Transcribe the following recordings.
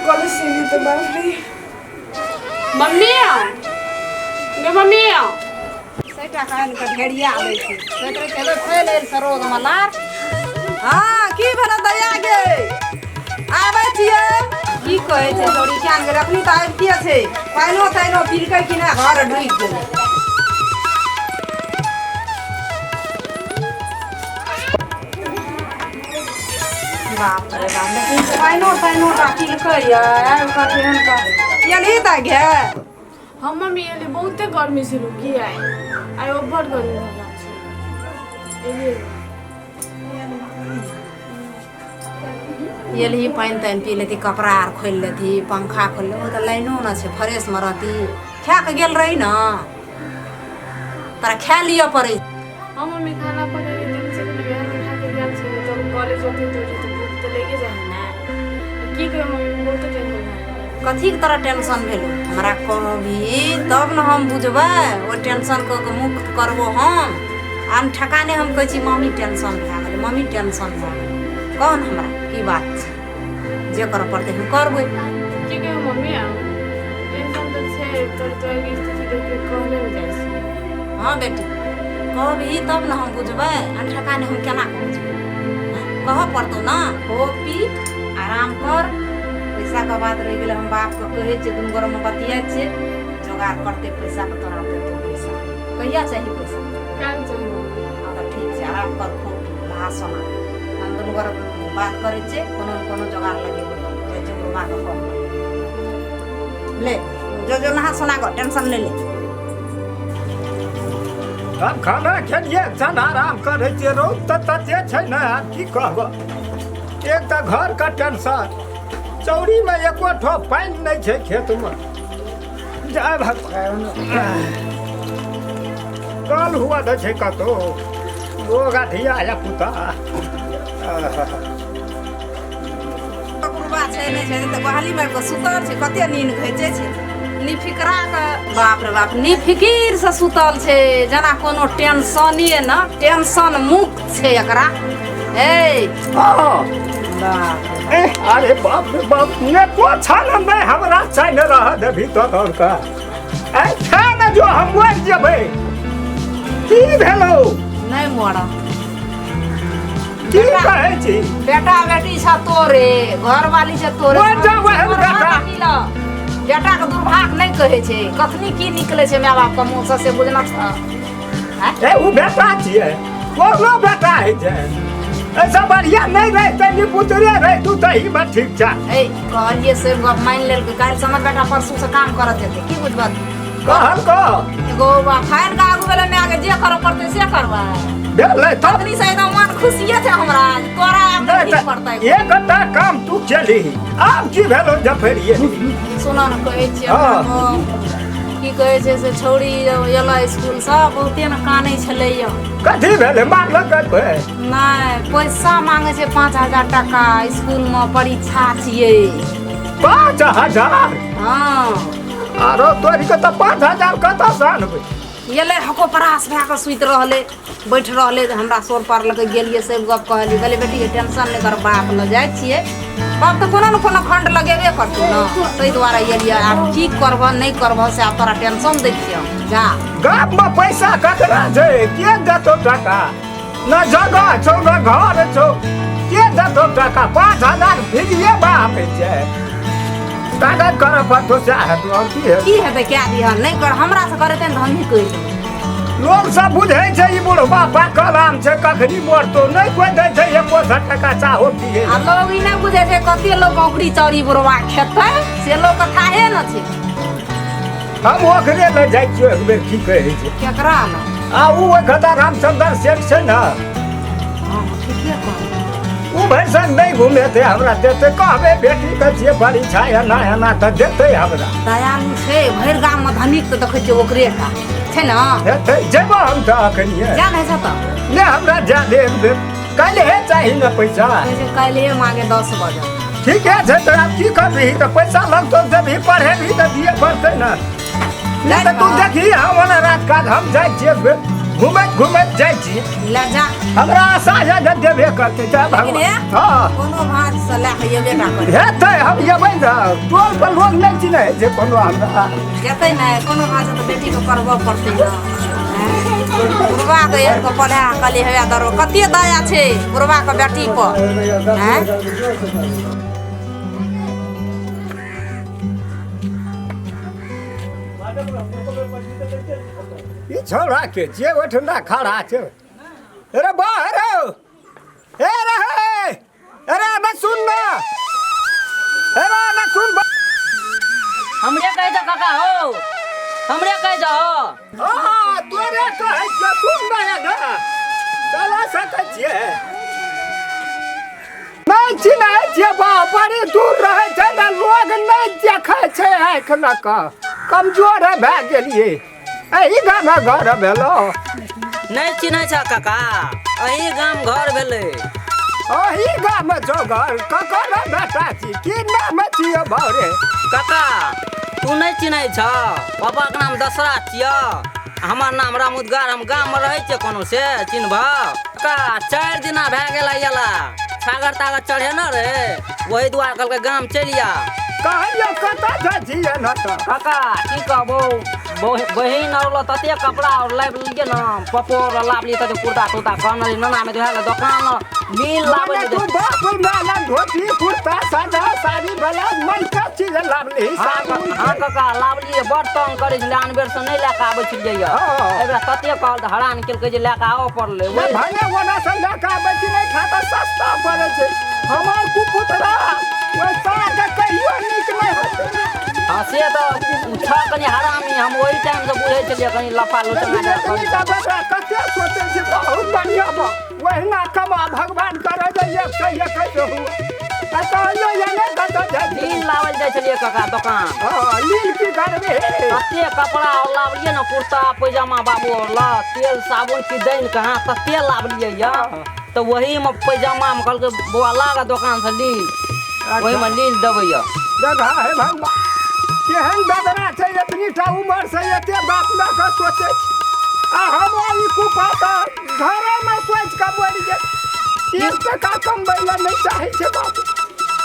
College से एलियै तऽ बाप रे। मम्मी गे मम्मी सैटा कान के ढेरिया दै छै कहैत रहै छै हेबै फैल आयल सरोजमे लार। हँ, की भेलै दया गे? आबै छियै। की कहै छै छौड़ी किया ने गेलै? अखनी तऽ आबिते छै। पानिओ तानिओ पीलकै कि नहि, घर ढुकि गेलै। बाप रे बाप, लेकिन पानिओ तानिओ टा पीलकै यऽ, आबि कऽ केहन कऽ एलही तऽ गे? हम मम्मी एली, बहुते गर्मी छै। की आइ आइ ओवर गर्मी भऽ गेल छै, एलियै। एलही, पानि तानि पी लेती, कपड़ा आर खोलि लेती, पंखा खोलि ले। ओ तऽ लाइनो ने छै, फ्रेशमे रहती। खा कऽ गेल रही ने, तोरा खा लिअ पड़ै। हम मम्मी खाना पकेलियै तऽ से वएह खा के गेल छलै। तब कॉलेज होते तऽ भूख तऽ लगे जाइ है ने। की कहियो मम्मी, बहुते टेंशन भए गेलै। कथीके तोरा टेंशन भेलो? हमरा कहबही तब ने हम बुझबै, ओहि टेंशन कऽ के मुक्त करबो हम। आन ठकाने हम कहै छी मम्मी टेंशन भए गेलै, मम्मी टेंशन भए गेलै। कह ने हमरा की बात छै, जे करऽ पड़तै हम करबै। की कहियो मम्मी, टेंशन तऽ छै। तोर तोर स्थिति देख के कहले ने जाइ छै। हँ बेटी, कहबही तब ने हम बुझबै, अनठकाने हम केना कऽ बुझबै? हँ? कहऽ पड़तौ ने। खो पी, आराम कर। पैसाके बात रहि गेलै, हम बापके कहै छियै, दुनू गोरेमे बतियाइ छियै, जोगाड़ करतै पैसाके, तोरा देतौ पैसा। कहिया चाही पैसा? काल्हि चाही मम्मी। हँ तऽ ठीक छै, आराम कर, खो पी, नहा सोना। हम दुनू गोरे बात करै छियै, कोनो ने कोनो जोगाड़ लगेबै। जाइ छियै बुढ़बाके कहबै। ले जो जो, नहा सोना कऽ, टेंशन नहि ले। हम खाना खेलियै, चल आराम करै छियै। रौद तऽ तते छै ने, आब की कहब। एक तऽ घरके टेंशन, चौरीमे एको ठो पानि नहि छै खेतमे। जय भगवान, कल हुआ दै छै कतौ लोग धिया या पुता। कुरबा छै नहि छै तऽ गोहाली मारि कऽ सुतल छै। कते नीन घैचै छै निफिकरा के। बाप रे बाप, निफिकिर से सुतल छै, जेना कोनो टेंशने न, टेंशन मुक्त छै एकरा। ए हँ। बाप रे। ए, अरे बाप रे बाप, एको क्षण नहि हमरा चैन रह देबही तो तोर का। ए खा ने जो, हम मरि जेबै। की भेलौ? नहि मरब। की कहै छी? बेटा बेटी छ तोरे, घरवाली छ तोरे। मरि जाउ एहन बेटा। बेटा के दुर्भाग्य नहि कहै छै। कखनी की निकलै छै माय बाप के मुँह से, से बुझना छ? ए उ बेटा छियै, कोनो बेटा होइ छै। ऐसा बढ़िया नहि रहितै, निपुतरे रहितू तही में ठीक छै। ए कहलिए से गप मानि लेलकै। काल्हि से हमर बेटा परसू से काम करत जेतै, की बुझबह? कहल कह। एगो बा फाइन के आगू भेलै माय के, जे करऽ पड़तै से करबै। भेलै तब। अखनी से एकदम मन खुशिये छै हमरा, तोरा आब नहि नहि तऽ पड़तै। एकटा काम तू केलही, आब की भेलो जफरिये? सुनऽ ने, कहै छियै। हँ। की कहै छै से छौड़ी एलै स्कूलसँ, बहुते ने कानै छलैया। कथी भेलै, मारलक? नहि, पैसा मांगे छै 5000 टाका, स्कूलमे परीक्षा छियै। 5000? हँ। आरो तोरी के तऽ 5000 कतऽसँ आनबै? एलै, हको परास भए कऽ सुति रहलै, बैठ रहलै। हमरा सोर पारलकै, गेलियै, सब गप कहलियै। कहलियै बेटी गे, टेंशन नहि कर, बाप लग जाइ छियै, बाप तऽ कोनो ने कोनो खण्ड लगेबे करतौ ने, ताहि दुआरे एलियै। आब की करबह नहि करबह से आब तोरा टेंशन दै छियौ, जा। गाममे पैसा ककरा छै? के देतौ टाका? न जगह छौ न घर छौ, के देतौ टाका? 5000 फ्रीए बाप छै, कागज करऽ पड़तौ, सएह हेतौ, आओर की हेतौ? की हेतै, कए दिहऽ। नहि कर, हमरा से करेतै ने तऽ हमही करि देबै। लोग सब बुझै छै ई बुढ़बा पाकल आम छै, कखनी मरतौ। नहि कोइ दै छै एको सए टका चाहो पिए। आ लोग ई नहि बुझै छै कते लोग औकरी चौरी बुढ़वा खेतै, से लोग के थाहे न छै। हम ओकरे लऽ जाइ छियौ एक बेर, की कहै छै? केकरा लग? आ उ ओहि खता रामचंद्र सेठ छै ने। हँ, ठीके कहलौं। उ भरिसक नहि घुमेतै, हमरा देतै। कहबै बेटीके छियै परीक्षा, एना एना, तऽ देतै हमरा। दयालु छै भरि गाममे, धनिक तऽ देखै छियै ओकरे टा छै ने। हेतै, जेबो हम तऽ अखनिये। जा नहि छै तऽ। ने हमरा जा दे एक बेर, काल्हिए चाही ने पैसा। कहै छै काल्हिए मांगे, 10 बजे। ठीके छै, तऽ आब की करबिही? तऽ पैसा लगतौ, देबही, पढ़ेबही तऽ दिए पड़तै ने। नहि तऽ तू देखही, हम ओना रात काज, हम जाइ छियै एक बेर। घुमैत घुमैत जाइ छी। ले जा। हमरा आशा यऽ जे देबे करतै जय लेकिन भगवान। हे, हँ कोनो भाँज से लए कऽ एबे टा करी। हेतै, हम एबै ने। टोल पर लोग नहि चिन्है जे कोनो हमरा जेतै ने कोनो भाँज तऽ बेटीके पढ़बऽ पड़तै ने। बुढ़बाके एक पढ़ा कहलियै हेबे दरो कते दया छै बुढ़बाके बेटी पर। आँय? ई छौड़ा के जे ओहिठुना खड़ा छै। अरे बाहर ए रे, अरे ना सुन ना, अरे ना सुन। हमरे कहि दे काका हो, हमरे कहि दे हो। हाँ, तोरे कहै छियौ, सुन ना ना चला सकै छियै नहि चिन्है छियै बा, बड़ी दूर रहै छै ने, लोग नहि देखै छै आँखि लऽ कऽ, कमजोर भए गेलियै। एहि गाममे घर भेलो? नहि चिन्है छ काका, एही गाम घर भेलै। एही गाममे छौ घर? ककर बेटा छी, की नाम छियै भौरे? काका तू नहि चिन्है छ, पापाके नाम दशरथ छियौ, हमर नाम राम उद्गार, हम गाममे रहै छियै। कोनो से चिन्हब काका? 4 दिना भए गेल अयला, छागर तागर चढ़े न रे, वही दुआरे कहलकै गाम चलि आ। कहलियौ कतऽ जाइ छियै न तऽ? काका की कहबौ, बहिन और ल तते कपड़ा और लाबि लेलियै ने, पपो और लाबलियै, तते कुर्ता तुर्ता कहने रही नाना में धोए दोकान मिल लाबै। माने तू बाप माला धोती कुर्ता सादा साड़ी वाला मन के चीज लाबली? हाँ साबुन? हाँ काका लाबलियै। बड़ तंग करै छलै, आन बेर से नहि लए कऽ आबै छलियै यऽ। हँ। एहि बेर तते कहल तऽ हरान केलकै जे लए कऽ आबऽ पड़लै। ने वही भने ओना से लए कऽ आबै छी, नहि खाता सस्ता पड़ै छै। हमर कुपुतरा ओहि साग कहियो नीक नहि होतै। हाँ से तऽ ओ छह कनि हरामी, हम ओहि टाइम से बुझै छलियै कनि लफा लेकिन लोचना। एतनी टा बेटा कते सोचै छै, बहुत बढ़िआँ बा, ओहिना कमा, भगवान करे जे एक से एक हुआ। आ कहलियौ ये नहि कतऽ जाइ छी? लील लाबल जाइ छलियै काका दोकान। हँ, लील की करबै? तते कपड़ा और लाबलियै ने, कुर्ता पैजामा बाबू और ल तेल साबुन की दैन कहाँ तते लाबलियै यऽ। तऽ वही में पैजामा में कहलकै बौआ लाग दोकान से लील, ओही में लील देबै यऽ। जगह हे भगवान, केहन बदरा छै, एतनी टा उमर से एते बात लऽ कऽ सोचै छै, आ हम ई कुपा तऽ घरेमे सोचि कऽ बढ़ि गेल, एक टका कमबै लए नहि चाहै छै बाबू।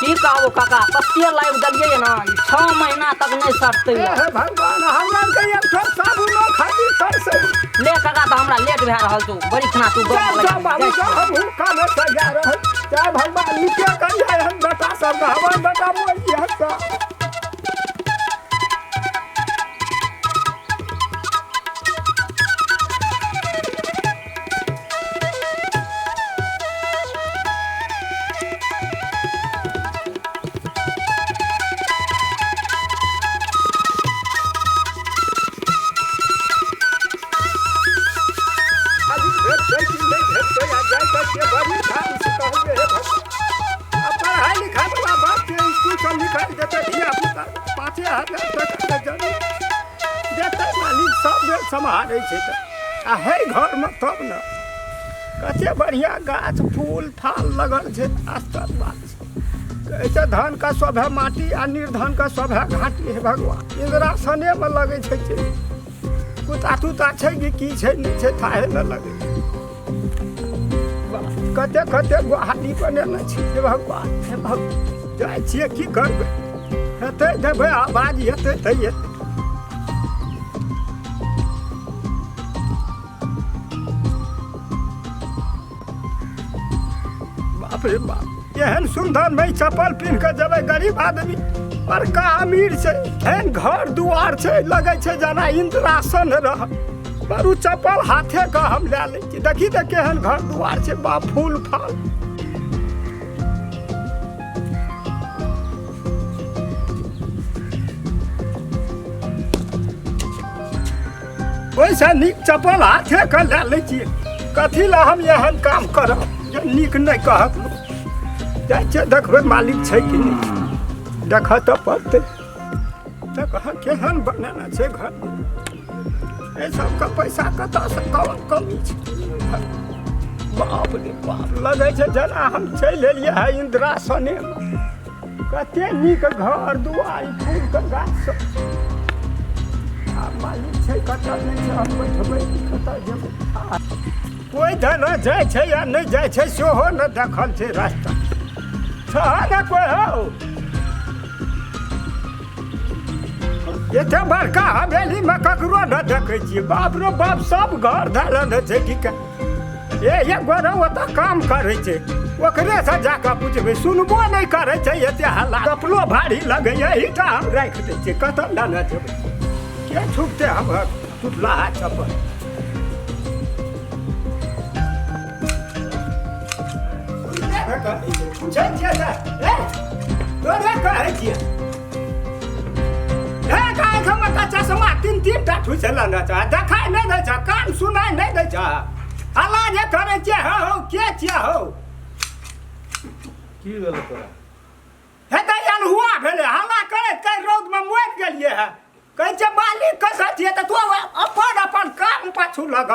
की कहबो काका, तते लाबि देलियै ने, ई 6 महीना तक नहि सटतै हे यऽ। हे भगवान, हमरा के एक ठो साबुनो खातिर तरसै। ले काका, तऽ हमरा लेट भए रहल छौ बड़ी खाना तू जा गप जा बाबू जा, हमहूँ कामे से जा रहल। जय भगवान, नीके करियै हम बेटा सब, हमर बेटा मोर तऽ। अभी भेटतै कि नहि भेटतै? आ जाइ तऽ छियै बड़ी ठाम से कहलियै, हे भगवान, आ पढ़ाइ लिखाइ वला बात छै, इसकुल सब निकालि देतै धिया पुता, 5000 टका के जरूर देतै मालिक, सब बेर सम्हारै छै तऽ। आ है घरमे तब ने कते बढ़िआँ गाछ फूल फाल लगल छै, आश्चर्य बात छै। कहै छै धन का शोभे माटी आ निर्धन का शोभे घाटी। हे भगवान, इन्दिरासनेमे लगै छै जे कुत्ता तुत्ता छै कि की छै नहि छै थाहे नहि लगै छै। कते कते गुआहाटी बनेने छै। हे भगवान, हे भगवान, जाइ छियै, की करबै, हेतै देबै, आवाज हेतै तऽ हेतै। बाप रे बाप, एहन सुन्दर नहि चप्पल पिन्ह कऽ जेबै? गरीब आदमी बड़का अमीर छै, एहन घर दुआर छै, लगै छै जेना इन्द्रासन रह। बरू चप्पल हाथे के हम लए लै छी। देखी तऽ केहन घर दुआर छै बाप, फूल फाल। ओहिसँ नीक चप्पल हाथे के लए लै छियै। कथी लए हम एहन काम करब जे नीक नहि कहत लोक? जाइ छियै, देखबै मालिक छै कि नहि छै, देखऽ तऽ पड़तै। देखऽ केहन बनेने छै घर, एहि सबके पैसा कतऽसँ, कौन कमी छै? बाप रे बाप, लगै छै जेना हम चलि एलियै है इन्दिरासनेमे। कते नीक घर दुआर, फूलके गाछ सब। आ मालिक छै कतऽ नहि छै, हम बैठबै कि कतऽ जेबै? कोइ धन जाइ छै या नहि जाइ छै सेहो नहि देखल छै। रास्ता छह ने कोइ हौ? एते बड़का हवेलीमे ककरो नहि देखै छियै। बाप रे बाप, सब घर धरल छै। की ए एक गोरे ओतऽ काम करै छै, ओकरेसँ जाकऽ पुछबै। सुनबो नहि करै छै, एते हल्ला। कपलो भारी लगैए, एहिटा हम राखि दै छियै। कतऽ लेने जेबै? के छुपतै हमर टुटलाहा चप्पल? पूछै छियै तऽ ए तोरे कहै छियै। हे गाय, हमर तऽ चश्मा तीन तीन टा ठुसि लेने छ। देखाइ नहि दै छ, कान सुनाइ नहि दै छ, हल्ला जे करै छियै। हौ हौ, के छियै हौ? की भेलै तोरा? हे तऽ अनहुआ भेलै, हल्ला करैत कहि रौदमे मरि गेलियै। हे कहै छै मालिक, कसै छियै तऽ तू अपन अपन काम पाछू लगल।